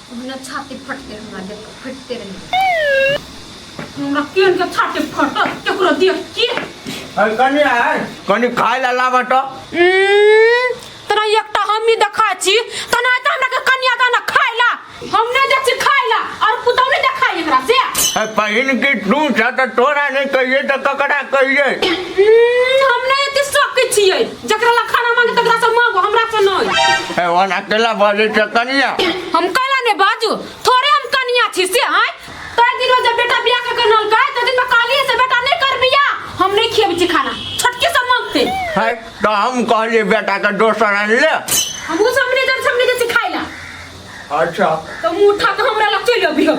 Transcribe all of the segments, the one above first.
ओहिना छाती फटते हमरा देख कऽ फटते रही। हमरा केहन के छाती फटत केकरो देख के। अरे कनी आय, कनी खाय ला लाबऽ तऽ। तोरा एकटा हमही देखा छी तना तऽ हमरा के कन्या दाना खाय ला हम नहीं देख छी खाय ला और पुतौ नहीं देखाई एकरा से। अरे पहिन की तू छ तऽ तोरा नहीं कहिए तऽ ककरा कहिए? हम नहीं एते सकै छियै, जकरा ला खाना मांगे तकरा से मांगो, हमरा से नहीं। ए ओना केला बजै छ कनिया? हम कैला नहीं बाजू, थोड़े हम कनिया छी से। आय तै दिन में जब बेटा बियाह के नलकै तै दिन में कहलियै से बेटा नहीं कर बियाह, हम नहीं खियबै छी खाना, छोटकी से मांगते। है तऽ हम कहलियै बेटा के दोसर आनि ले। हम उ सब नहीं जब सब नहीं दै छी खाय ला। अच्छा। तो मुंह उठा के हमरा लग चलि अबियो।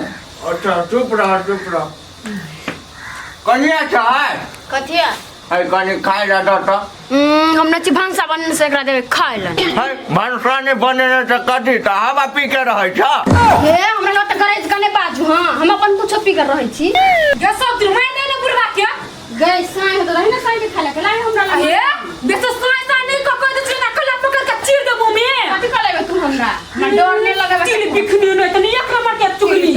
अच्छा चुप रह चुप रह। कनिया छै? कथी है? है कनी खाय ला दऽ तऽ। हम न छी भनसा बनने से एकरा देबै खाय ला। है भनसा नहि बनेने तऽ कथी तऽ हवा पी के रहै छ? हे हमरा लग तऽ गरज कने बाजू। हां हम अपन कुछो पी के रहै छी। गे सब दिन मारि देने बुढ़वा के। गै साँझ तऽ रही ने साँझ के खाय ला के लाए हमरा लग। हे बेस साँझ साँझ नहीं कह कह दै छी ना कला पकड़ के चीर देबो में। कथी कह लेबै तू हमरा? हमरा डर नहीं लगेबे। तिल बिखनी नहीं तनी एक नंबर के चुगली।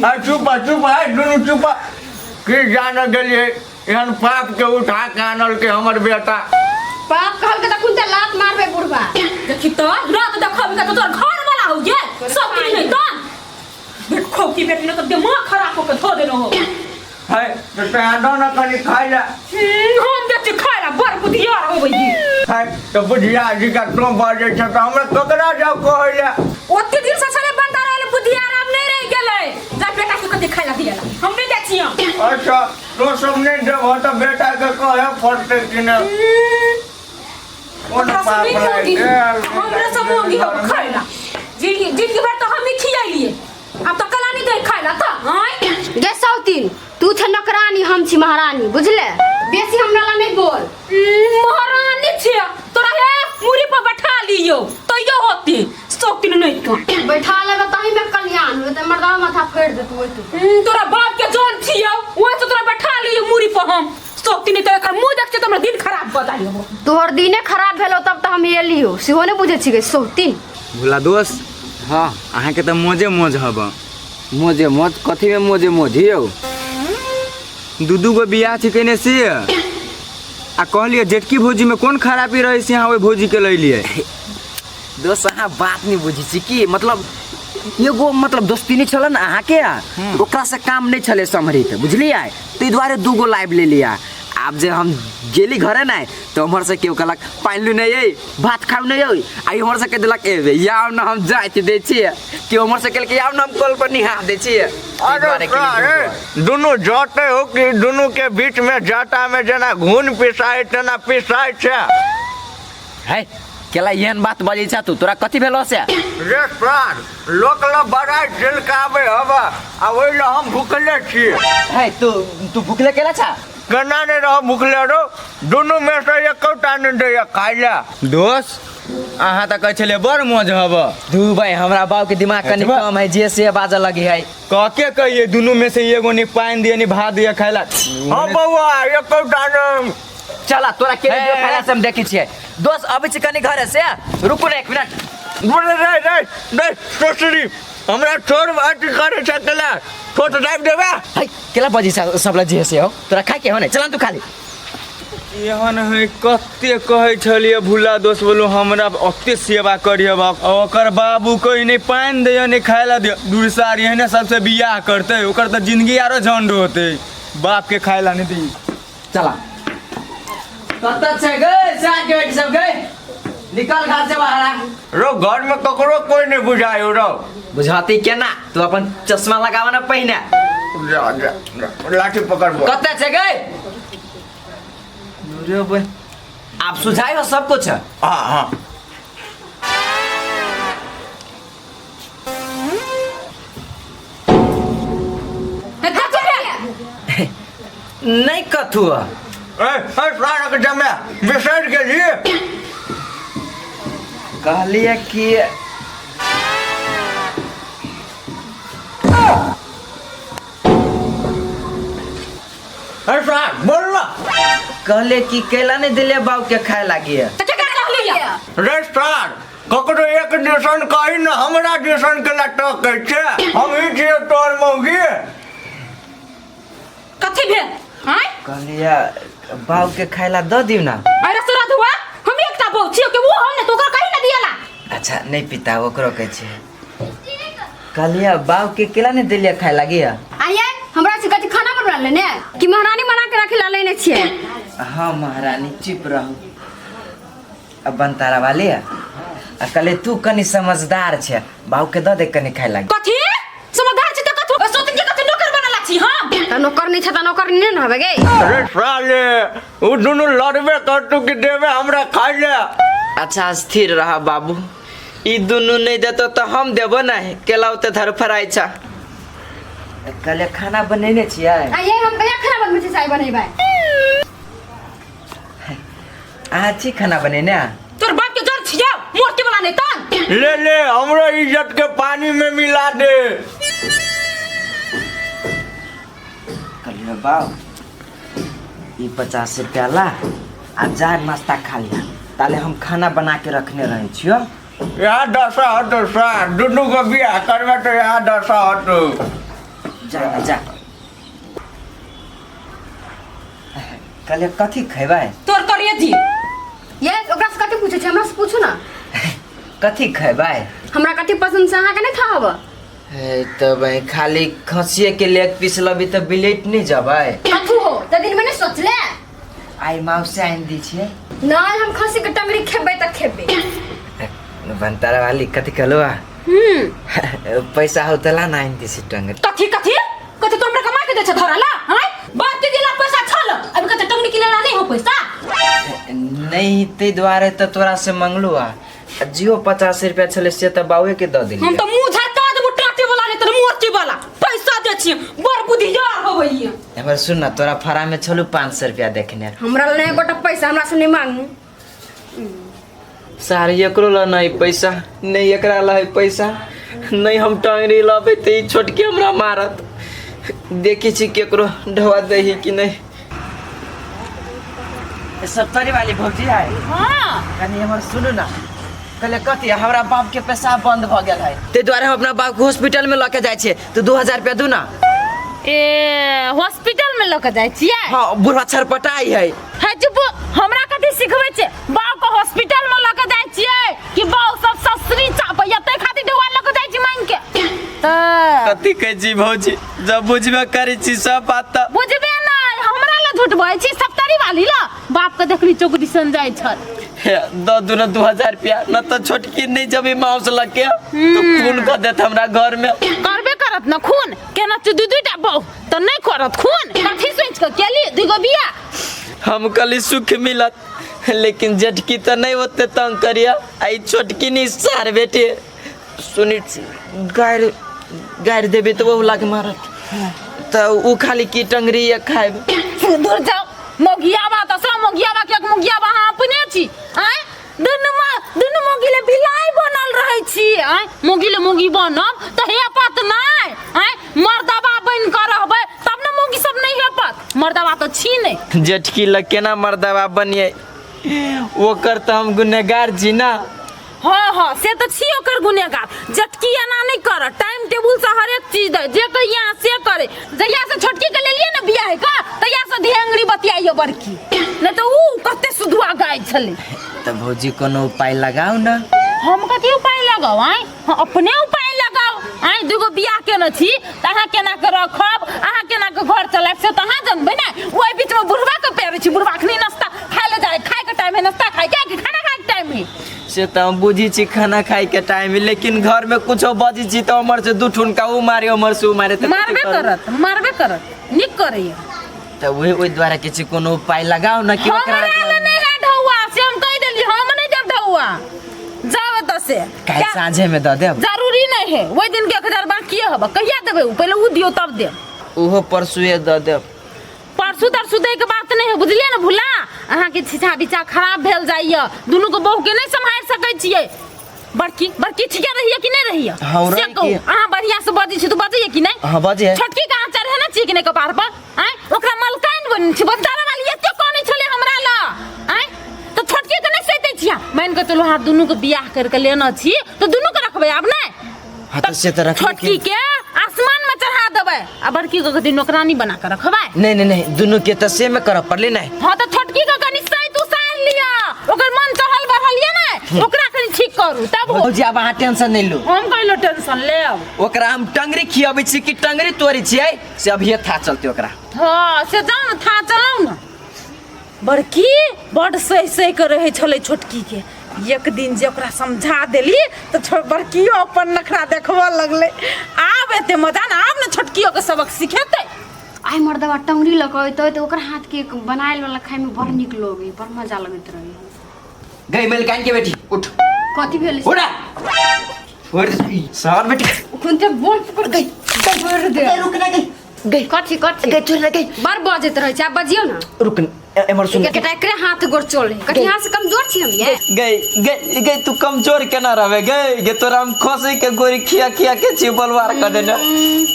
है चुप चुप है दुनू चुप। की जाने गेलियै एहन पाप के उठा के आनल के हमर बेटा। पाप कहल के तखुन ते लात मारबे बुढ़बा। देखी तो रात देखब के तो तोर घर वाला हो गे सब दिन नहीं तो देखो की बेटी ने तो दिमाग खराब होके धो देनो हो। है तो तैं दो ना कनी खाय ला। हम बेटी खाय ला बड़ बुधियार होबै जी। है तो बुधिया जी का तों बाजै छ तऽ हमरा ककरा जाउ कहै ला? ओते दिन से छले बंदा रहले बुधियार, आब नहीं रह गेलै। जा बेटा के कते खाय ला दियाला हम नहीं दै छियौ। अच्छा तो सब नहीं देबहो तऽ बेटा के कहे पड़तै कि नहि? कोन हमरा से पाप नहीं लागि मांगी, गेल? हमरा से मांगी हम खाय ला। जिंदगी जिंदगी भर तो हम ही खियाइलिए, अब तो कला नहीं दे खाय ला त आय। गे सौतीन तू छ नौकरानी हम छी महारानी, बुझले? बेसी हमरा ला नहीं बोल। महारानी छे तोरा हे मुरी पर बैठा लियो तैयो होती सौतीन नहीं तो। बैठा लेबे तही में कल्याण होते, मर्दावा माथा फोड़ देतू ओइ तू। तोरा बाप के जान छियो ओइ से तोरा बैठा लियो मुरी पर हम सौतीन नहीं तो एकर मुंह देखते तो हमरा दिन खराब भऽ जाइयो। तोहर दिने खराब भेलो तब तऽ हम एलियो, सेहो नहीं बुझै छी गे सौतीन। भोला दोस्त। हाँ। अहाँके तऽ मोजे मोज हब। मोजे मोज कथी में मोजे मोज यौ? दू दू गो बियाह छै केने से आ कहलियै जेठकी भौजी में कोन खराबी रहै से अहाँ ओहि भौजी के लै लियै? दोस्त अहाँ बात नहीं बुझै छी की मतलब एगो मतलब दोस्ती नहीं छल ने अहाँके, ओकरा से काम नहीं छलै सम्हरित, बुझलियै? ताहि दुआरे दू गो लाइव ले लिया। आब जे हम गेली घरे ने तऽ उम्हर से केओ कहलक पानि लू नहीं अइ भात खाउ नहीं अइ, आ इम्हर से कहि देलक एबे आउ ने हम जाइत दै छियै, केओ उम्हर से कहलक आउ ने हम कल पर निहा दै छियै। अरे अरे दुनू जते हो कि दुनू के बीच में जाता में जेना घून पिसाइ तेना पिसाइ छै। है केला एहन बात बजै छ तू, तोरा कथी भेलो से? रे सर लोक ल बड़ाइ छिलकाबै हब आ ओहि ल हम भुखले छी। है तू तू भुखले केला छा? केना नहि रह भुखले रो, दुनू में से एकोटा नहि दैया खाइ ला। दोस्त अहाँ तऽ कहै छलियै बड़ मौज हब। धू भाई हमरा बाप के दिमाग कनि कम है जे से बाजऽ लगी है। कके कहिए दुनू में से एगो नहीं पानि दिए नहीं भात दिए खाइ ला। हाँ बौआ एकोटा नहि। चला तोरा के दियो खाइ ला से हम देखै छियै। दोस्त अबै छी कनि घरे से, रुकू ने एक मिनट। बोले रे रे रे सोसरी हमरा छोड़ अथी करे छै केला छोट दाबि देबे। है केला बजी सबला जे से हो तोरा खाइ के हो ने, चला तू खाली। एहन है कते कहै छलियै भुला दोस्त बोलू हमरा ओते सेवा करिए बाप, आ ओकर बाबू कहीं नहीं पानि दैया नहीं खाय ला दिया, दूरसार एहने सबसे बियाह करतै ओकर तऽ जिंदगी आरो झंड होतै, बाप के खाय ला नहीं दी। चला कतऽ छै गै साग के बेटी सब गै, निकल घर से बाहर आ। रो घर में ककरो कोई नहीं बुझायो रो। बुझाती केना, तू अपन चश्मा लगावा ना पहिने। जा जा जा, लाठी पकड़ बो। कतऽ छै गै? रे बे, आप सुझाई हो सब कुछ। हाँ हाँ। नहीं कथू। ए ए सारा के जमे बिसर गेली। कहलिए कि ए सार बोल ना। कहले कि कैला नहीं दिले बाबू के खाए लागी है। तो क्या कहलिए? रे सार ककरो एक दिसन कही न हमरा दिसन के लटकै छै। हम ही छियै तोर मौगी। कथी भेल आय? कहलियै बाबू के खाय ला दऽ दियौ ना। अरे सुरा धुआ, हम एकटा बहू छियो के वो हम ने तो ओकरा कही ना दियाला। अच्छा नहीं पिता ओकरो कहै छै। कहलियै बाबू के केला नहीं देलियै खाय लागी? आइए हमरा से कथी खाना बनवा लेने कि महारानी बना के रखे ला लेने छियै? हाँ महारानी चुप रहू। अब बनतारा वाली आ कहले तू कनी समझदार छे, बाबू के दऽ दे कनी खाय लागी। कथी समझदार छी त कथू सोचन के कथी नौकर बनला छी हम? त नौकर नहीं छे त नौकर नहीं न होबे गे। अरे साले उ दुनू लड़बे करतू कि देबे हमरा खाय ले। अच्छा स्थिर रह बाबू, ई दुनू नहीं देतो तो हम देबो नहीं, केला उते धरफराइ छा। कहले खाना बनेने छियै? आइए हम कहिया खाना बनबै छी साई बनेबै। अहाँ छी खाना बनेने? तोर बाप के जर छिया मूर्ति वाला नहीं तन। ले ले हमरो इज्जत के पानी में मिला दे। कहलियै बाबू ई 50 रुपया ला आ जा नाश्ता खा लिया, ताले हम खाना बना के रखने रहे छियो। यहाँ दशा हटो सा दुनू के बियाह करबे तो यहाँ दशा हटो। जा ना जा। कहलियै कथी खेबै? तोर करिए जी। ये ओकरा से कथी पूछै छै? हमरा से पूछू ना। कथी खेबै? हमरा कथी पसंद से अहाँ के नहीं था हब। हे तब खाली खसिए के लेग पीस लबी त बिलेट नहीं जबै। कथू हो त दिन में नहीं सोचले? आई माउस से आइन दी छियै। नहीं हम खसी के टंगरी खेबै त खेबै। बनतारा वाली कथी कहलो? पैसा हो त ला ना आइन दी छी टंगरी। कथी कथी कथी तो हमरा कमा के दे छै धराला? हां बाप के दिला पैसा छल, अभी कते टंगरी किनेला नहीं हो पैसा। नहीं ते द्वारे त तोरा से मंगलू आ जियो 50 रुपया छले से त बाबू के the देली। हम त मुंह झरका देबो टाटे वाला नहीं त मोरती वाला पैसा दे छी, बड़ बुद्धियार होबैया। हमर सुन ना तोरा फरा में छलू 500 रुपया देखने। हमरा ल नहीं गोटा पैसा, हमरा से नहीं मांगू। सारी एकरो ल नहीं पैसा, नहीं एकरा ल है पैसा, नहीं हम टंगरी लबे त ई छोटकी हमरा मारत। देखी छी केकरो ढवा दही कि नहीं। सत्तरी वाली भौजी है। हाँ कनी हमर सुनू ना, कहले कथी हमरा बाप के पैसा बंद भ गेल है, ते द्वारे हम अपना बाप के हॉस्पिटल में लके जाय छियै, तो 2000 रुपया दू ना। ए हॉस्पिटल में लके जाय छियै? हाँ बुढ़वा छरपटाई है। है चुप, हमरा कथी सिखबै छै? बाप के हॉस्पिटल में लके जाय छियै कि बाप सब ससरी चापैया तै खातिर ढौआ लके जाय छी मांग के? त कथी कहै छी भौजी, जब बुझबे करै छी सब बात त बुझबे नै, हमरा ल झूठ बजै छी सप्तरी वाली ल। बाप के देखली चौक दिसन जाय छल। हे, दऽ दू ना 2000 रुपया, न त छोटकी नहीं जबी माउस लके तो खून कऽ देत हमरा घर में। करबे करत न खून, केना तू दू दूटा बहु त नहीं करत खून। कथी सोच के केली दुगो बिया? हम कहली सुख मिलत, लेकिन जेठकी त नहीं ओते तंग करिया, आई छोटकी नहीं सार बेटे सुनी गारि गारि देबे तो वो लाके मारत, त उ खाली की टंगरी या खाइब। दूर जाओ मोगियाबा त सब मोगियाबा के मोगियाबा अहाँ अपने छी। आय दुनू दुनू मोगी ले बिलाई बनल रहै छी। आय मोगी ले मोगी बनब त हे पत नै। आय मर्दबा बन के रहबै तब ने मोगी सब नहीं हे पत, मर्दबा त छी नै। जेठकी ल केना मर्दबा बनिए, ओकर त हम गुनहगार छी ना। हाँ हाँ से तो छी ओकर गुनेगार। जटकी एना नहीं कर, टाइम टेबुल से हर एक चीज दे, जे कहिया से करे। जहिया से छोटकी के लेलिए ना बियाह का तहिया से ढेंगरी बतियाइयो बड़की, नहीं तो ऊ कते सुधुआ गाय छले। त भौजी कोनो उपाय लगाओ ना। हम कथी उपाय लगाओ? आय हाँ, अपने उपाय लगाओ। आय दुगो बियाह केने छी त अहाँ केना के रखब, अहाँ केना के घर चलायब से त अहाँ जनबै ने। ओहि बीच में बुढ़वा के पेरे छी, बुढ़वा अखनी नाश्ता खाय ले जाय, खाय के टाइम है नाश्ता खाय के, खाना खाय के टाइम है। से त हम बुझी छी खाना खाय के टाइम है, लेकिन घर में कुछो बजी छी त उमर से दू ठुनका ऊ मारे उमर से ऊ मारे त मारबे करत, मारबे करत, नीक करैया। त वही ओहि द्वारा किछु कोनो उपाय लगाओ ना कि ओकरा हमरा ले नहीं है ढौआ, से हम कहि देली हम नहीं देब ढौआ। जाओ एतऽ से। काल्हि साँझे में दऽ देब। जरूरी नहीं है, ओहि दिन के 1000 बाकी हब, कहिया देबै ऊ? पहिले ऊ दियौ तब देब। ओहो परसुए दऽ देब। परसू तरसू दै के बात नहीं है, बुझलियै ने भुला? अहाँ के छिछा बिछा खराब भेल जाइया, दुनू के बहू के नहीं सम्हारि सकै छियै। बड़की बड़की ठीके रहिए कि नहीं रहिए? हाँ, से रही कहू, की। अहाँ बढ़िया से बजै छी तो बजैए कि नहीं? हाँ, बजै है। छोटकी के अहाँ चढ़े ने छी कि नहीं कपार पर? आँय ओकरा मलकाइन बन छी, बंतारा वाली एते कानै छलै हमरा ल। आँय तो छोटकी के नहीं सैतै छियै, मान के चलू अहाँ दुनू के बियाह करके लेना छी तऽ दुनू के रखबै आब नहि? हाँ तो से तो रखबे। छोटकी के आसमान में चढ़ा देबै आ बड़की के कथी नौकरानी बना के रखबै? नहीं नहीं नहीं, दुनू के तो सेम करऽ पड़ले नहीं। हाँ तऽ छोटकी के कनि सैत उसारि लिअ, ओकर मन चढ़ल बढ़ल ये ने, ओकरा कनि ठीक करू तब हो। भौजी आब अहाँ टेंशन नहीं लू। हम कहलो टेंशन लेब। ओकरा हम टंगरी खियाबै छी कि टंगरी तोड़ै छियै से अभिये था चलते ओकरा। हाँ से जाउ ने, था चलाउ ने। बड़की बड सही सही के रहै छलै छोटकी के, एक दिन जे ओकरा समझा देली तऽ बड़कियो अपन नखरा देखबऽ लगलै। आब एते मजा ने, आब ने छोटकियो के सबक सिखेतै। आइ मर्दबा टंगरी लऽ कऽ अयतै तऽ ओकर हाथ के बनायल वाला खायमे बड़ नीक लगै, बड़ मजा लगैत रहै। गई मलकान के बेटी उठ। कथी भेल? उठा छोड़ दे सार बेटी। खुनते बोल पकड़ गई छोड़ दे। रुक ना गई गई। कथी कथी? गई छोड़ ना गई। बड़ बजैत रहै छै, आब बजियौ ने। रुक न, एमहर सुन। एकटा एकरे हाथ गोड़ चले, कथी हाथ से कमजोर छी हम ये? गई गई गई, तू कमजोर केना रहबे गई? गे तोरा हम खसी के गोरी खिया खिया के छी बलवार कर देने।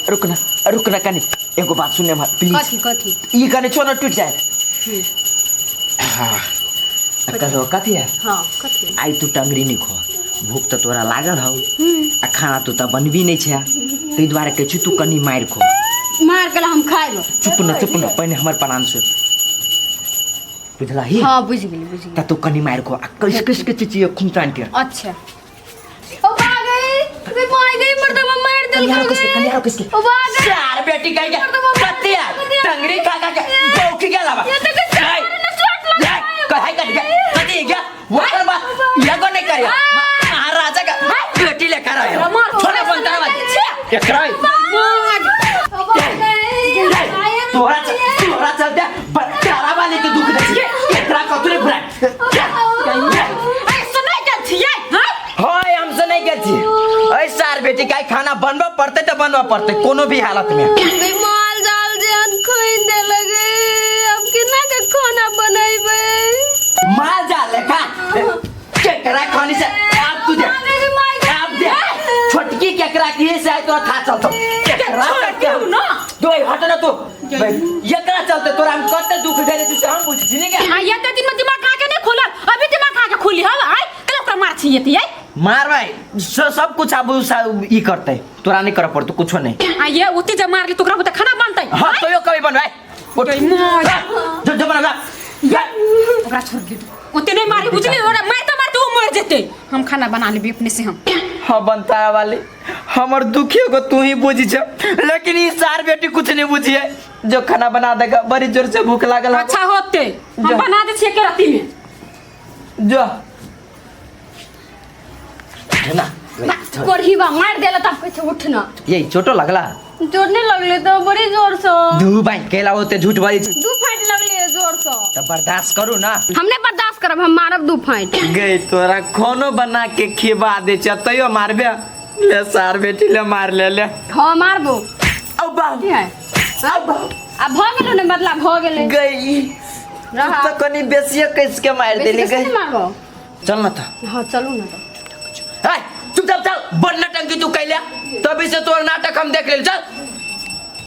रुक ना, रुक ना कनी एगो बात सुने हमर प्लीज। कथी कथी? ई कनी छोड़ ना टूट जाए। हाँ कहो कथी है? हाँ कथी? आई तू टंगरी नहीं खो, भूख तो तोरा लागल हौ आ खाना तो त बनबी नहीं छै, ताहि दुआरे कहै छी तू कनी मारि खो। मार के हम खाइब। चुप न चुप न, पहिने हमर प्राण सुन, बुझलही? हाँ बुझि गेली बुझि गेली। त तू कनी मारि खो आ कस कस के चिचियो खून तान के। अच्छा ओ भागई रे मार गई मर्दवा मार देल। कनिया रुक इसके, कनिया रुक इसके। ओ भागई सार बेटी कहीं के कत्ती है टंगरी खा खा के बौखी के लावा। ये तो कुछ ना चोट लग कहाई कट गया कत्ती गया वकर बात ये को नहीं करियो महाराजा का बेटी लेकर आयो छोड़ा बनता है एकरा तोरा तोरा चलते तारा वाले के दुख दे छिए एकरा कतु नहीं भुला। ए सुनै गेल छियै? हाँ हाय हमसे नहीं गेल छी। ऐ सार बेटी काई खाना बनबऽ पड़तै तऽ बनबऽ पड़तै कोनो भी हालत में। गई माल जाल जेहन खोइन दे लगे, अब केना के खाना बनेबै? माल जाल लेखा केकरा खानी से आप तू दे आप दे छोटकी केकरा की से आइ तोरा था चलतो केकरा चलते हम ना। दो हट ना तू भाई एकरा चलते तोरा हम कते दुख देले तू से हम बुझ छी नहीं क्या? हाँ ये दिन में दिमाग खा के नहीं खुलल, अभी दिमाग खा के खुली हव आइ कल ओकरा मार छी एती आइ मार भाई सब कुछ अब ई करते तोरा नहीं करे पड़तो कुछो नहीं। आ ये ओते जे मारली तोकरा बुते खाना बनतै। हां तो यो कभी बनवाए उठ जो जो बना जा। ओकरा छोड़ दे, ओते नहीं मारी बुझली, ओकरा मारते मारते ओ मर जेतै। हम खाना बना लेबी अपने से हम। हाँ बनता वाली हमर दुखी को तू ही बुझी छ, लेकिन ई सार बेटी कुछ नहीं बुझी है जो खाना बना देगा। बड़ी जोर से भूख लागल है। अच्छा होते हम बना दे छियै के राती में। जो है ना कोढ़ीबा मार देला तब कहै छै उठ ना। ये चोटो लगला? जोर नहीं लगले तो बड़ी जोर से। दू भाई केला होते झूठ बाजी। दू फाइट लगले जोर से। तो बर्दाश्त करू ना। हम नहीं बर्दाश्त करब, हम मारब दू फाइट। गई तोरा खानो बना के खिबा दे छ तैयो मारबे ले सार बेटी ले मार ले ले। हाँ मारबो। अब बा की है? अब अब भ गेलो ने बदला भ गेलै। गई रहा। तो कनी बेसिए कस के मार बेसी देली कैसे गई। मारबो? चल ना तो। हाँ चलू ना तो। ए चुपचाप चल, बड़ नटंकी तू कैले तभी से तोर नाटक हम देख लेल। चल